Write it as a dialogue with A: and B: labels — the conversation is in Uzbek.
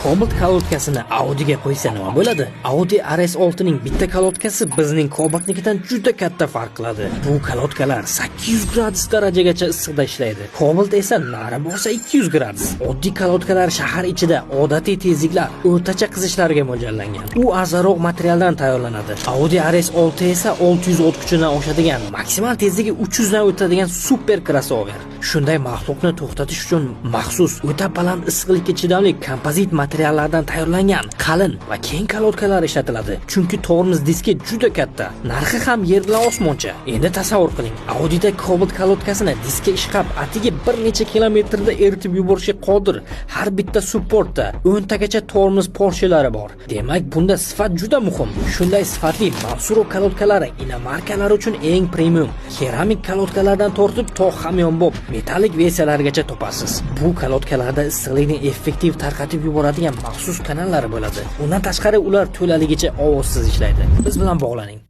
A: Cobalt kolodkasini Audiga qo'ysa nima bo'ladi? Audi RS6 ning bitta kolodkasi bizning Cobaltnikidan juda katta farq qiladi. Bu kolodkalar 800 gradus darajagacha issiqda ishlaydi. Cobalt esa nari borsa 200 gradus. Oddiy kolodkalar shahar ichida odatiy tezliklar, o'rtacha qizishlarga mo'ljallangan. U arzonroq materialdan tayyorlanadi. Audi RS6 esa 600 ot kuchidan oshadigan, maksimal tezligi 300 dan o'tadigan super krossover. Shunday maxluqni to'xtatish uchun maxsus o'ta baland issiqlikka chidamli kompozit materiallardan tayyorlangan qalin va keng kolodkalar ishlatiladi. Chunki tormoz diski juda katta. Narxi ham yer bilan osmoncha. Endi tasavvur qiling. Audi'da Cobalt kolodkasini diska ishqab, atigi bir necha kilometrda eritib yuborishga qodir har bitta supportda 10 tagacha tormoz porshenlari bor. Demak, bunda sifat juda muhim. Shunday sifatli Mansuro kolodkalari inomarkalar uchun eng premium keramik kolodkalardan tortib to hamyonbop metallik versiyalargacha topasiz. Bu kolodkalarda issiqlikni effektiv tarqatib yuboradigan maxsus kanallari bo'ladi. Undan tashqari ular to'laligicha ovozsiz ishlaydi. Biz bilan bog'laning.